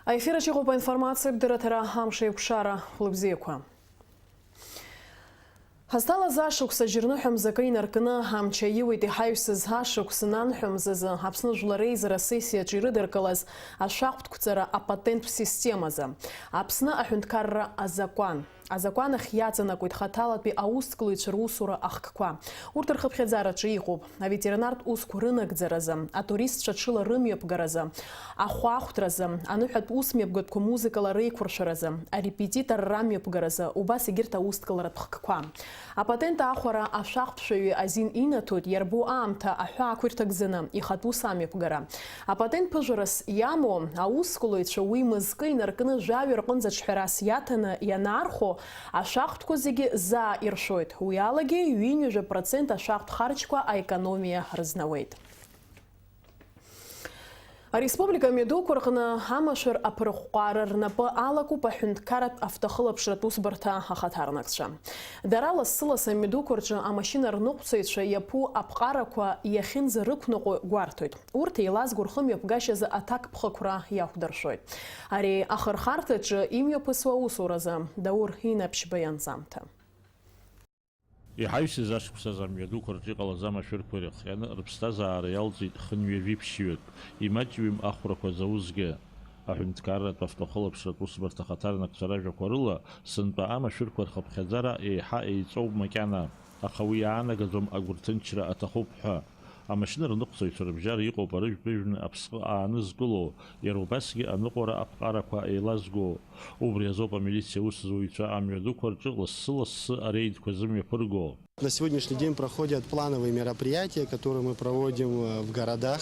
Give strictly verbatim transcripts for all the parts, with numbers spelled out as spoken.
Аефир аҿы иҟоуп аинформациатә дырраҭара, амш еиқәшара, хәлыбзиақәа. Ҳазҭалаз ашықәс ажьырныҳәа мзакы инаркны амч аиуеит, иҳаҩсыз ашықәс нанҳәа мзазы Аԥсны Жәлар Реизара асессиаҿы ирыдыркылаз ашәахтәқәҵара апатенттә системазы, Аԥсны аҳәынҭқарра азакәан. Азакәан ахь иаҵанакуеит хаҭалатәи аусҭгылаҩцәа русура ахкқәа. Урҭ рхыԥхьаӡараҿы иҟоуп аветеринартә усқәа рынагӡаразы, атуристцәа ҽыла рымҩаԥгаразы, ахәаахәҭразы, аныҳәатә усмҩаԥгатәқәа музыкала реиқәыршәаразы, арепетиторра мҩаԥгаразы, убас егьырҭ аусҭгаларатә хкқәа. Апатент аахәара ашәахтәшәаҩы азин инаҭоит иарбоу аамҭа аҳәаақәа ирҭагӡаны, ихатә ус амҩаԥгара. Апатент ԥыжәарас иамоу аусқәлаҩцәа уи мызкы инаркны жәаҩа рҟынӡа ҿҳәарас иаҭаны ианаархәо, ашәахтәқәа зегьы заа иршәоит. Уи алагьы ҩынҩажәа процент ашәахтә харџьқәа аекономиа рызнауеит. Ареспублика амҩадуқәа рҟны амашәыр аԥырҟәҟәаара рнапы алакуп аҳәынҭқарратә автохылаԥшратә усбарҭа ахаҭарнакцәа. Дара лассы-ласс амҩадуқәа рҿы амашьына рныҟәцаҩцәа иаԥу аԥҟарақәа иахьынӡарықәныҟәо гәарҭоит. Урҭ еилазго рхымҩаԥгашьазы аҭакԥхықәра иахәдыршәоит. Ари ахырхарҭаҿы имҩаԥысуа аусуразы Даур Инаԥшьба ианҵамҭа. Иҳаҩсыз ашықәсазы амҩадуқәа рҿы иҟалаз амашәырқәа ирыхҟьаны рыԥсҭазаара иалҵит хынҩажәи ԥшьҩык, имаҷҩым ахәрақәа зауазгьы. Аҳәынҭқарратә автохылаԥшратә усбарҭа ахаҭарнакцәа ражәақәа рыла, сынтәа амашәырқәа рхыԥхьаӡара еиҳа еиҵоуп макьана, аха уи иаанагаӡом агәырҭынчра аҭахуп ҳәа. Амашьына рныҟәцаҩцәа рыбжьара иҟоуп арыжәтә-ыжәтәны аԥсҟы аанызкыло, иара убасгьы аныҟәара аԥҟарақәа еилазго. Убри азоуп амилициа аусзуҩцәа амҩадуқәа рҿы лассы-лассы арейдқәа зымҩаԥырго. На сегодняшний день проходят плановые мероприятия, которые мы проводим, э, в городах.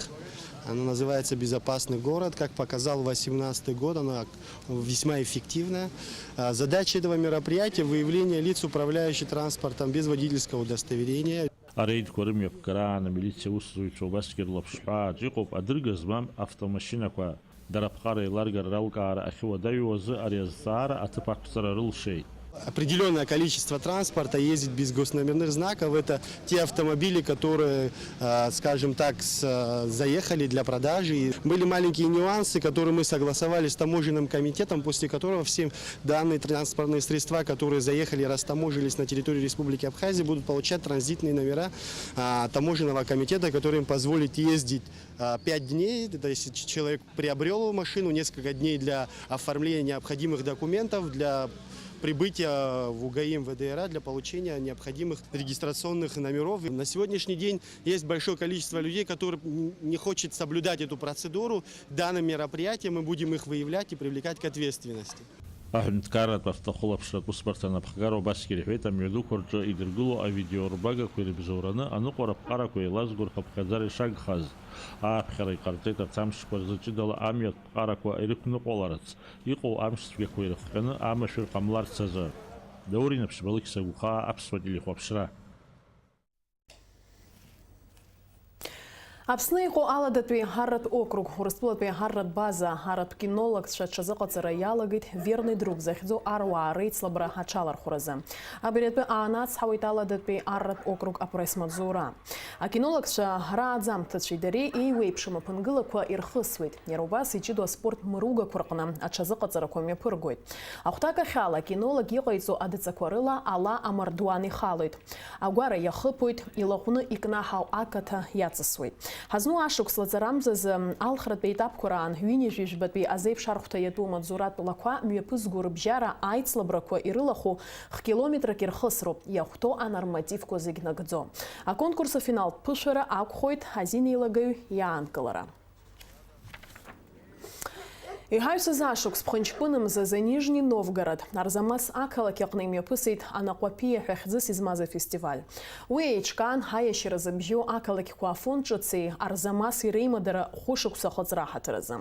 Оно называется «Безопасный город». Как показал восемнадцатый год, оно весьма эффективно. А, задача этого мероприятия — выявление лиц, управляющих транспортом без водительского удостоверения. Ареидқәа рымҩаԥгара аан амилициа аусзуҩцәа убасгьы рлаԥшҳәааҿ иҟоуп адырга змам автомашьынақәа. Дара аԥҟара еиларгара ралкаара ахьуадаҩуа азы ари азҵаара аҭыԥ ақәҵара рылшеит. Определённое количество транспорта ездит без госномерных знаков. Это те автомобили, которые, э, скажем так, с-, э, заехали для продажи. И были маленькие нюансы, которые мы согласовали с таможенным комитетом, после которого все данные транспортные средства, которые заехали и растаможились на территории Республики Абхазия, будут получать транзитные номера, а, таможенного комитета, который им позволит ездить, а, пять дней. То есть ч-, человек приобрёл машину, несколько дней для оформления необходимых документов, для прибытия в УГАИ МВД РА для получения необходимых регистрационных номеров. На сегодняшний день есть большое количество людей, которые н-, не хочет соблюдать эту процедуру. Данным мероприятием мы будем их выявлять и привлекать к ответственности. Аҳәынҭқарратә автохылаԥшратә усбарҭа анапхгара убасгьы ирҳәеит, амҩадуқәа рҿы идыргыло авидеорбагақәа ирыбзоураны аныҟәара аԥҟарақәа еилазго рхыԥхьаӡара ишагхаз. Ааԥхьара иҟарҵеит арҭ амшқәа рзы ҷыдала амҩатә ԥҟарақәа ирықәныҟәаларц, иҟоу амшцәгьақәа ирыхҟьаны амашәыр ҟамларц азы. Даур Инаԥшьба, Алықьса Гәхаа, Аԥсуа телехәаԥшра. Аԥсны иҟоу Аладатәи арратә округ, Урыстәылатәи арратә база, арратә кинологцәа аҽазыҟаҵара иалагеит Верный друг захьӡу аруаа реицлабра аҽалархәразы. Абри атәы аанацҳауеит Аладатәи арратә округ апресс-маҵзура. Акинологцәа рааӡамҭацәеи дареи еиуеиԥшым аԥынгылақәа ирхысуеит. Иара убас иҷыдоу аспорт мыругақәа рҟны аҽазыҟаҵарақәа мҩаԥыргоит. Ахәҭакахьала акинолог иҟаиҵо адҵақәа рыла ала амардуан ихалоит. Агәара иахыԥоит, илаҟәны икнаҳау акаҭа иаҵысуеит. Ҳазну ашықәс лаҵарамзазы алхратәи етапқәа раан ҩынҩажәи жәбатәи азеиԥш архәҭа иатәу амаҵзуратә лақәа мҩаԥызго рыбжьара аицлабрақәа ирылахәу хә-километрак ирхысроуп, иахәҭоу анормативқәа зегь нагӡо. Аконкурс афиналтә ԥышәара акәхоит азин еилагаҩ иаанкылара. Иҳаҩсыз ашықәс ԥхынҷкәынымзазы Нижни Новгород, Арзамас ақалақь аҟны имҩаԥысит Анаҟәаԥиа ҳәа хьӡыс измаз афестиваль. Уи еиҿкаан ҳаиашьара зыбжьоу ақалақьқәа Афон ҿыци Арзамаси реимадара хәышықәса ахыҵра аҳаҭыр азы.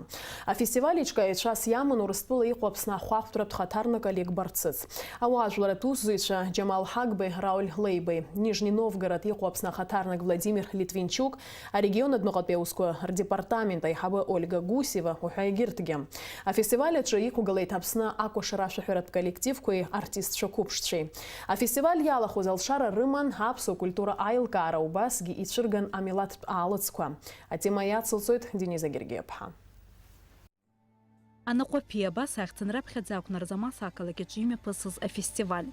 Афестиваль еиҿкааҩцәас иаман Урыстәыла иҟоу Аԥсны ахәаахәҭратә хаҭарнак Олег Барцыц, ауаажәларратә усзуҩцәа Џьамал Ҳагбеи Рауль Леибеи, Нижни Новгород иҟоу Аԥсны ахаҭарнак Владимир Литвинчук, арегион адәныҟатәи аусқәа рдепартамент аиҳабы Ольга Гусева уҳәа егьырҭгьы. Афестиваль аҿы иқәгылеит Аԥсны акәашара ашәаҳәаратә коллективқәеи артистцәа қәыԥшцәеи. Афестиваль иалахәыз алшара рыман аԥсуа культура аилкаара, убасгьы ицәырган амилаҭтә аалыҵқәа. Атема иацылҵоит Дениза Гергиаԥҳа. Анаҟәаԥиа абас ахьӡын раԥхьаӡа акәын Арзамас ақалақь аҿы имҩаԥысыз афестиваль.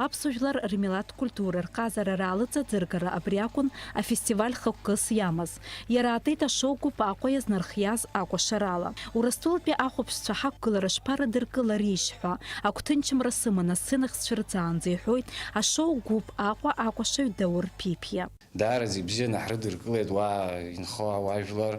Аԥсуа жәлар рмилаҭтә культура, рҟазара, ралыҵаӡыргара абри акәын афестиваль хықәкыс иамаз. Иара аатит ашоу гәыԥ Аҟәа иазнархиаз акәашарала. Урыстәылатәи ахәаԥшцәа ҳақәгылара шԥарыдыркыларишь ҳәа, агәҭынчымра сыманы асценахь сцәырҵаанӡа, иҳәоит ашоу гәыԥ Аҟәа акәашаҩ Даур Ԥиԥиа. Даараӡа ибзианы ҳрыдыркылеит уа инхо ауаажәлар,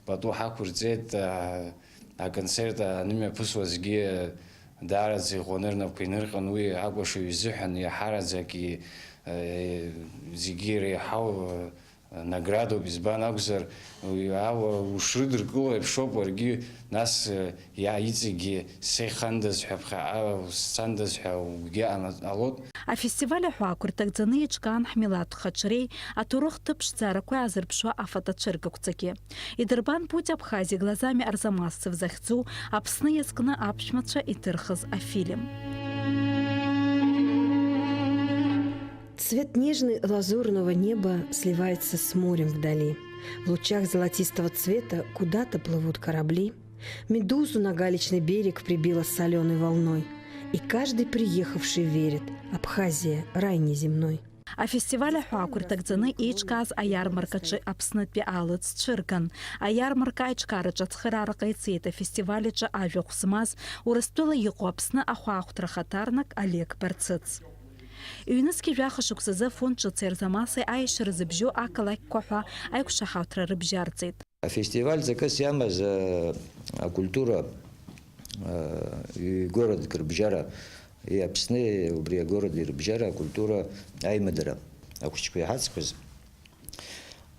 пату ҳақәырҵеит, а, аконцерт анымҩаԥысуазгьы даараӡа иӷәӷәаны рнапқәа инырҟьон, уи акәашаҩ изыҳәан иаҳараӡак и-, э, зегьы иреиҳау, э, наградоуп, избан акәзар, уи ала ушрыдыркыло еиԥшоуп уаргьы, нас, э, иа-, иҵегьгьы сеихандаз ҳәа ԥхьаҟа усцандаз ҳәа угәгьы ана-, алоуп. Афестиваль аҳәаақәа рҭагӡаны еиҿкаан ҳмилаҭтә хаҿреи аҭоурыхтә ԥшӡарақәеи аазырԥшуа афотоцәыргақәҵагьы. Идырбан путь Абхазии глазами арзамасцев захьӡу Аԥсны иазкны аԥшәмацәа иҭырхыз афильм. Цвет нежный лазурного неба сливается с морем вдали. В лучах золотистого цвета куда-то плывут корабли. Медузу на галечный берег прибило солёной волной. И каждый приехавший верит: Абхазия — рай неземной. Афестиваль аҳәаақәа рҭагӡаны еиҿкааз аиармаркаҿы Аԥснытәи аалыҵ цәырган. Аиармарка аиҿкаараҿы ацхыраара ҟаиҵеит афестиваль аҿы ажәахә змаз Урыстәыла иҟоу Аԥсны ахәаахәҭра ахаҭарнак Олег Барцыц. Ҩнызқьи жәаха шықәсазы Афон ҿыци Арзамаси аиашьара зыбжьоу ақалақьқәа ҳәа аиқәшаҳаҭра рыбжьарҵеит. Афестиваль ҵакыс иамаз, э, акультура, э, ҩ-городк рыбжьара, и Аԥсни убри агороди рыбжьара акультура аимадара ахәыҷқәа иҳацқәаз,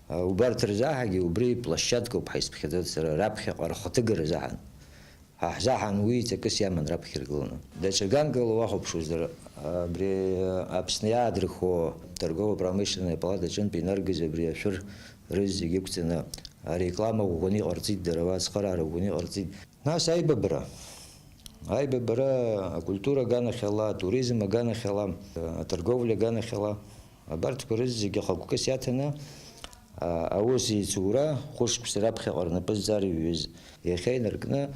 э, убарҭ рзаҳагьы убри площадкоуп ҳәа исԥхьаӡоит сара, раԥхьаҟа рхаҭыгара заҳан. Ҳа ҳзаҳан уи ҵакыс иаман раԥхьа иргыланы. Даҽа ганкала уахәаԥшуазар, абри Аԥсны иаадырхуа торгово-промышленная палата аҿынтә инаргаз абри ашәыр рызегь ықәҵаны ареклама ӷәӷәаны иҟарҵеит, дара уа ацхыраара ӷәӷәаны иҟарҵеит. Нас аибабара. Аибабара акультура аганахьала, атуризм аганахьала, аторговля аганахьала. Абарҭқәа рызегьы хықәкыс иаҭаны, а, аус еицура хәышықәса раԥхьаҟа рнапы зҵарыҩуаз иахьа инаркны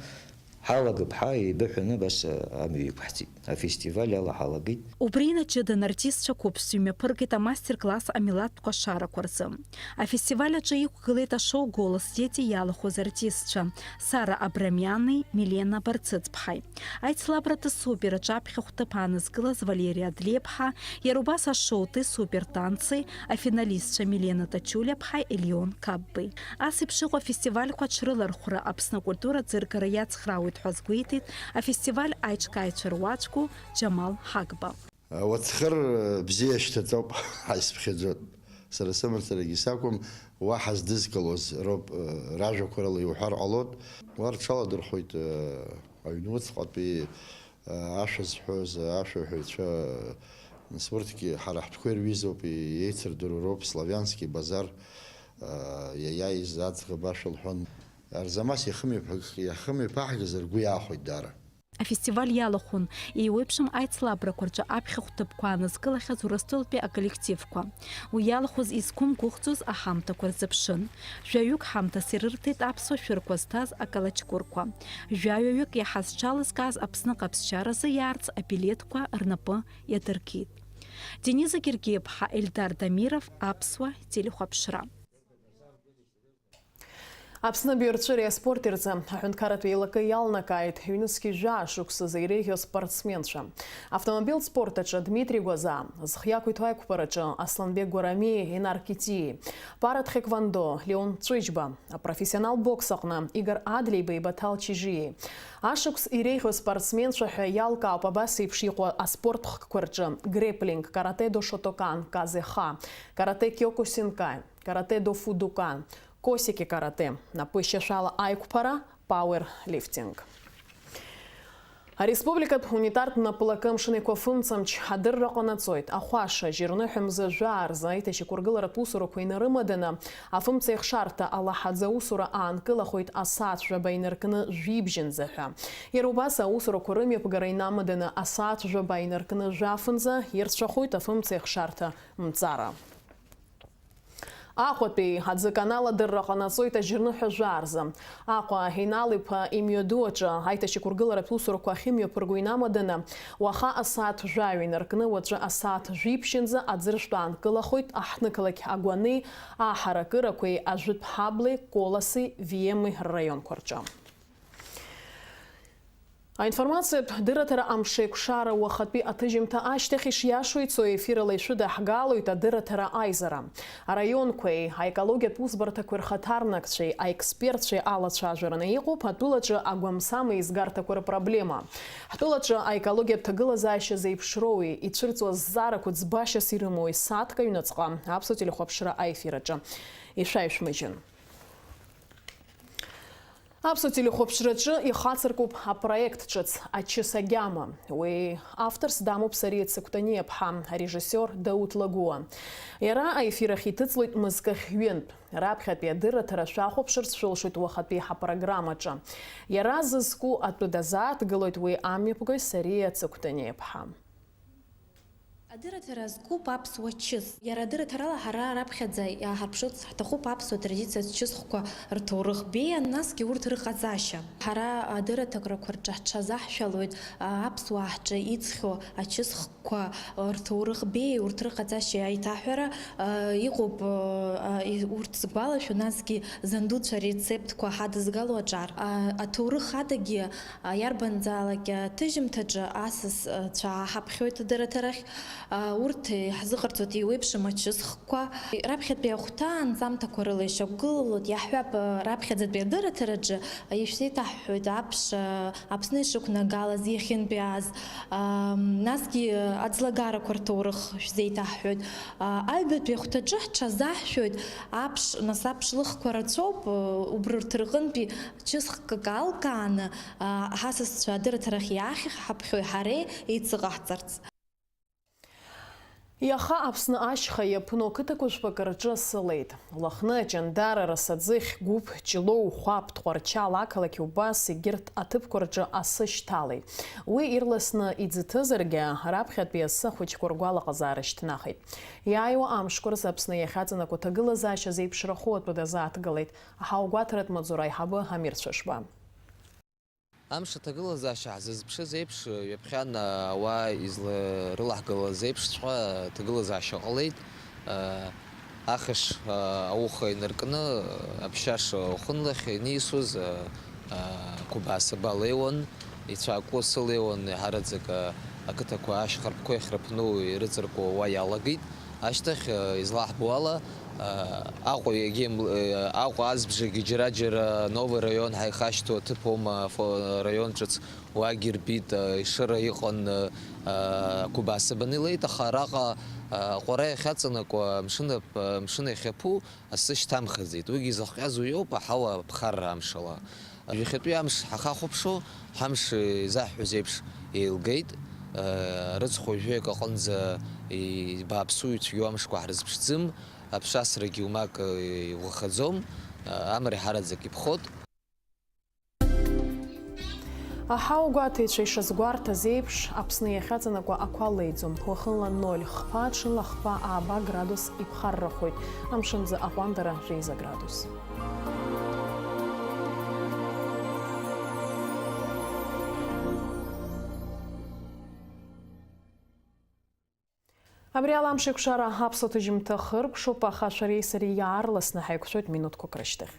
ҳалагап ҳәа еибыҳәаны абас, а, амҩа иқәҳҵеит. Афестиваль ала ҳалагеит. Убри инаҷыданы артистцәа қәыԥшцәа имҩаԥыргеит амастер-класс амилаҭтә кәашарақәа рзы. Афестиваль аҿы иқәгылеит ашоу Голос дети иалахәыз артистцәа Сара Абрамиани Милена Барцыцԥҳаи. Аицлабратә супер аҿы аԥхьахә ҭыԥ аанызкылаз Валери Адлеиԥҳа, иара убас ашоутәи супертанци афиналистцәа Милена Тачулиаԥҳаи Елион Каббеи. Ас еиԥш иҟоу афестивальқәа аҽрылархәра Аԥсны акультура аӡыргара иацхраауеит ҳәа азгәеиҭеит афестиваль аиҿкааҩцәа руаӡәку Џьамал Ҳагба. Уацхыр бзиа шьҭаҵоуп ҳәа исԥхьаӡоит. Сара сымацарагьы сакәым, уаҳа здызкылоз роуп, ражәақәа рыла иуҳәар ҟалоит. Уа рҽаладырхәоит, аҩнуҵҟатәи, ашәа зҳәоз ашәаҳәаҩцәа, нас урҭгьы ҳара ҳтәқәа ирҩызоуп, еицырдыруа роуп, Славянский базар, иаиааиз аӡӷаб ашәа лҳәон. Арзамас иахымҩаԥг-, иахымҩаԥаҳгаз ргәы иаахәеит даара. Афестиваль иалахәын, еиуеиԥшым аицлабрақәа рҿы аԥхьахә ҭыԥқәа аанызкылахьаз Урыстәылатәи аколлективқәа. Уи иалахәыз изқәымгәыӷӡоз аҳамҭақәа рзыԥшын. Жәаҩык ҳамҭас ирырҭеит аԥсуа шәырқәа зҭаз акалаҷкәырқәа. Жәаҩаҩык иаҳа зҽалызкааз Аԥсны ҟаԥсшьаразы иаарц абилеҭқәа рнапы иадыркит. Дениза Гергиаԥҳа, Ельдар Дамиров, Аԥсуа телехәаԥшра. Аԥсны абаҩрҵәыреи аспорти рзы аҳәынҭқарратә еилакы иалнакааит ҩнызқьи жәаа шықәсазы иреиӷьу аспортсменцәа. Автомобильтә спорт аҿы Дмитри Гәазаа, зхы иақәиҭу аиқәԥараҿы Асланбег Гәарамиеи Енар Китиеи, паратә тхэквондо Леон Ҵәыџьба, апрофессионал бокс аҟны Игор Адлеибеи Баҭал Чижиеи. Ашықәс иреиӷьу аспортсменцәа ҳәа иалкаауп абас еиԥш иҟоу аспорт хкқәа рҿы греплинг, каратэ до Шотокан, казе-ха, каратэ киокусинкай, каратэ до Фудокан, косеке каратэ, напы шьашәала аиқәԥара, пауерлифтинг. Ареспубликатә унитартә напылакы амшын еиқәа афымцамч адырра ҟанаҵоит. Ахәаша, жьырныҳәа мза жәаа рзы аиҭашьақәыргыларатә усурақәа инарымаданы, афымцеихшарҭа алаҳаӡа аусура аанкылахоит асааҭ жәаба инаркны жәибжьынӡа ҳәа. Иара убас аусурақәа рымҩаԥгара инамаданы асааҭ жәаба инаркны жәафынӡа ирцәахоит афымцеихшарҭа мҵара. Аҟәатәи аӡы канал адырра ҟанаҵоит ажьырныҳәа жәаа рзы. Аҟәа Инал-иԥа имҩаду аҿы аиҭашьақәыргыларатә усурақәа ахьымҩаԥырго инамаданы, уаха асааҭ жәаҩа инаркны уаҵәы асааҭ жәиԥшьынӡа аӡыршәтә аанкылахоит аҳҭнықалақь Агәанеи, аҳаракырақәеи, Ажәытә Ҳаблеи, Колоси, Виеми рраионқәа рҿы. Аинформациатә дырраҭара амшеикәшара уахатәи аҭыжьымҭа ашьҭахь ишиашоу ицо ефирала ишәыдаҳгалоит адырраҭара аизара. Араионқәеи аекологиатә усбарҭақәеи рхаҭарнакцәеи аекспертцәеи алацәажәараны иҟоуп атәылаҿы агәамсам еизгарҭақәа рыпроблема. Ҳтәылаҿы аекологиатә ҭагылазаашьа зеиԥшроуи ицәырҵуа зҵаарақәа ӡбашьас ирымоуи сааҭк аҩныҵҟа Аԥсуа телехәаԥшра аефир аҿы ишәаҩшәмыжьын. Аԥсуа телехәаԥшраҿы ихацыркуп апроект ҿыц Ачыс агьама. Уи авторс дамоуп Сариа Цыгәтаниаԥҳа, арежиссиор Дауҭ Лагәыуа. Иара аефир ахь иҭыҵлоит мызкы хҩынтә. Раԥхьатәи адырраҭара шәахәаԥшырц шәылшоит уахатәи ҳапрограммаҿы. Иара зызку атәы дазааҭгылоит уи амҩаԥгаҩ Сариа Цыгәтаниаԥҳа. Адырраҭара азкуп аԥсуа чыс. Иара адырраҭарала ҳара раԥхьаӡа иааҳарԥшырц ҳҭахуп аԥсуа традициа чысхқәа рҭоурых беиа, насгьы урҭ рыҟаҵашьа. Ҳара адырраҭарақәа рҿы ҳҽазаҳшәалоит, а, аԥсуаа ҳҿы иҵхьоу ачысхқәа рҭоурых беиа, урҭ рыҟаҵашьа аиҭаҳәара, а, иҟоуп, а, и-, урҭ згәалашәо, насгьы зандуцәа рецептқәа ҳадызгало аҿар. А, аҭоурых адагьы, а, иарбанзаалак аҭыжьымҭаҿы асасцәа ааҳаԥхьоит адырраҭарахь. А, урҭ иаҳзыҟарҵоит еиуеиԥшым ачысхқәа. Раԥхьатәи ахәҭа анҵамҭақәа рыла ишьақәгылалоит, иаҳҳәап, а, раԥхьаӡатәи адырраҭараҿы, а, ишәзеиҭаҳҳәоит аԥш, а, Аԥсны ишықәнагалаз, иахьынтәи ааз, а, насгьы, а, аӡлагарақәа рҭоурых шәзеиҭаҳҳәоит. А, аҩбатәи ахәҭаҿы ҳҽазаҳшәоит аԥш, нас аԥш лыхқәа рацәоуп, а, убри урҭ рҟынтәи чысхкык алкааны, а, ҳасасцәа адырраҭарахь иаахьаҳаԥхьои ҳареи еицыҟаҳҵарц. Иаха Аԥсны ашьха иаԥну ақыҭақәа жәпакы рҿы сылеит. Лыхны, Ҷандара, Расаӡыхь, Гәыԥ, Ҷлоу, Хәаԥ, Тҟәарчал ақалақь убас егьырҭ аҭыԥқәа рҿы асы шьҭалеит. Уи ирласны иӡыҭызаргьы, раԥхьатәи асы ахәыҷқәа ргәалаҟазаара шьҭнахит. Иааиуа амшқәа рзы Аԥсны иахьаҵанакуа ҭагылазаашьа зеиԥшрахо атәы дазааҭгылеит аҳауагәаҭаратә маҵзура аиҳабы Амир Цәышба. Амш аҭагылазаашьа ҳзызԥшыз еиԥш, ҩаԥхьа ауаа изларылаҳгалаз еиԥшҵәҟьа аҭагылазаашьа ҟалеит. Ахш ауха инаркны, аԥшьаш уахынлахь инеисуаз, Қәыбаа Сабаа леиуан, ицәаакуа сылеиуан, еиҳараӡак ақыҭақәа ашьхарԥқәа иахьрыԥну ирыҵаркуа уа иалагеит. Ашьҭахь, излаҳбо ала, Аҟәа иагьа-, Аҟәа азбжагьы џьара-џьара Новый район ҳаихашьҭуа ҭыԥ аума, фо-, район ҿыц уагьы ирбеит, Ешыра иҟан, Қәыбаа Сабаа илеит, аха араҟа, Аҟәара иахьаҵанакуа амшын ап-, амшын иахьаԥу асы шьҭамхаӡеит. Уигьы изыхҟьаз уиоуп, аҳауа ԥхарра амшала. Ҩахьатәи амш ҳахахәаԥшуа, ҳамш изаҳҳәоз еиԥш еилгеит. Рыцхә ҩажәаҩык аҟынӡа ибааԥсу ицәгьоу амшқәа ҳрызԥшӡом, аԥшасрагьы уамак иӷәӷәахаӡом, амра иаҳараӡак иԥхоит. Аҳауагәаҭаҩцәа ишазгәарҭаз еиԥш, Аԥсны иахьаҵанакуа ақәа леиӡом, уахынла ноль хԥа, ҽынла хԥа ааба градус иԥхаррахоит, амшынӡы аҟәандара жәеиза градус. Абри ала амшеикәшара аԥсуа ҭыжьымҭа хыркәшоуп, аха шәареи сареи иаарласны ҳаиқәшәоит минуҭқәак рышьҭахь.